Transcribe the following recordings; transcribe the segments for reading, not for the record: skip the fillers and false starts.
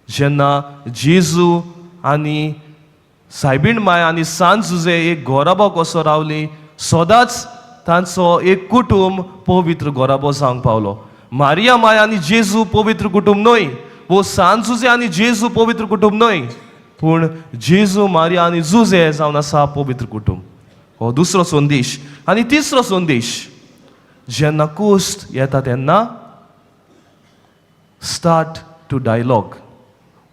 जेन्ना जेजू आनी सायबीण माय आनी सांत जुजे एक घोराबो कसो रावली, सदांच तांचो एक कुटूंब पवित्र घोराबो जावंक पावलो. मारिया माय आनी जेजू पवित्र कुटूंब न्हय, वो सांत जुजे आनी जेजू पवित्र कुटूंब न्हय, पूण जेजू, मारिया आनी जुजे जावन आसा पवित्र कुटूंब. हो दुसरो संदेश. आनी तिसरो संदेश, जेन्ना कोश्त येता तेन्ना स्टार्ट टू डायलॉग,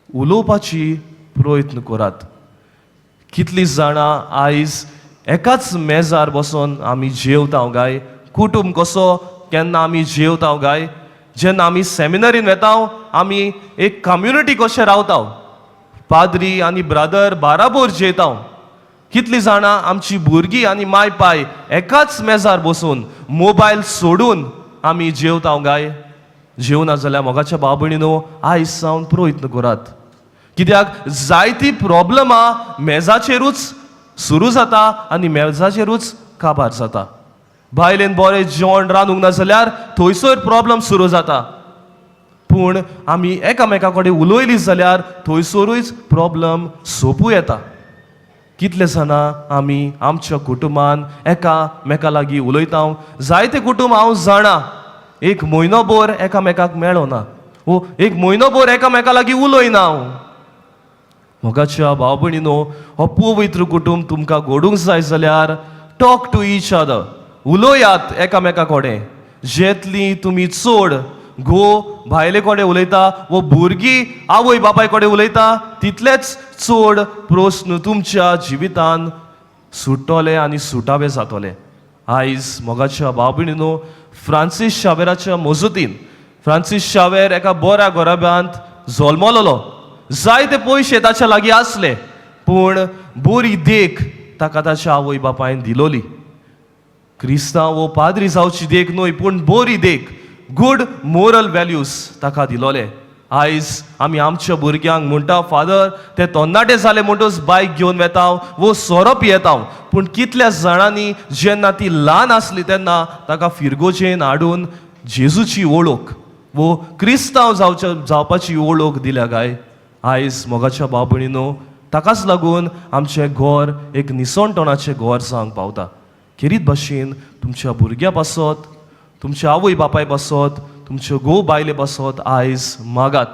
उलोवपाची प्रयत्न करात. कितलीं जाणां आयज एकाच मेजार बसून आमी जेवता गाय? कुटूंब कसो केन्ना आमी जेवता गाय? जेन्ना आमी सेमिनरीन वेता, आमी एक कम्युनिटी कशें रावता, पाद्री आनी ब्रादर बाराबोर जेयता. कितलीं जाणां आमची भुरगीं आनी माय पाय एकाच मेजार बसून मोबायल सोडून आमी जेवता गाय? जेवना जाल्यार, मोगाच्या भाव भयणीनो, आयज सावन प्रयत्न करात, कित्याक जायती प्रॉब्लमां मेजाचेरूच सुरू जाता आनी मेजाचेरूच काबार जाता. बायलेन बरें जेवण रांदूंक ना जाल्यार थंयसर प्रॉब्लम सुरू जाता, पूण आमी एकामेका कडेन उलयली जाल्यार थंयसरूच प्रॉब्लम सोंपूं येता. कितले जाणां आमी आमच्या कुटुंबान एकामेका लागीं उलयता? जायते कुटुंब हांव जाणा, एक म्हयनो भर एकामेकाक मेळना वो एक म्हयनो भर एकामेका लागीं उलयना हांव. मोगाच्या भाव भयणीनो, हो पवित्र कुटुंब तुमकां घडूंक जाय जाल्यार talk to each other, उलयात एकामेका कडेन. जेतली तुमी चड घोव बायले कडेन उलयता वो भुरगीं आवय बापाय कडेन उलयता, तितलेच चड प्रस्न तुमच्या जिवितान सुट्टले आनी सुटावे जातले. आयज, मोगाच्या भाव भयणीनो, फ्रांसीस शावेराच्या मजतीन, फ्रांसीस शावेर एका बऱ्या घराब्यांत जल्मलोलो, जायते पयशे ताच्या लागीं आसले, पूण बरी देख ताका ताच्या आवय बापायन दिलोली. क्रिस्तांव वो पाद्री जावची देख न्हय, पूण बरी देख, गूड मोरल व्हॅल्यूज ताका दिलोले. आयज आमी आमच्या भुरग्यांक म्हणटा, फादर ते तरणाटे जाले म्हणटूच बायक घेवन वेता वो सोरो पियेता, पूण कितल्या जाणांनी जेन्ना ती ल्हान आसली तेन्ना ताका फिरगोजेन हाडून जेजूची वळख वो क्रिस्तांव जावच्या जावपाची वळख दिल्या काय? आयज, मोगाच्या भाव भयणीनो, ताकाच लागून आमचें घर एक निसणटणाचें घर जावंक पावता. खेरीत भाशेन तुमच्या भुरग्यां पासत, तुमच्या आवय बापाय पासत, तुमच्या घोव बायले पासत आयज मागात.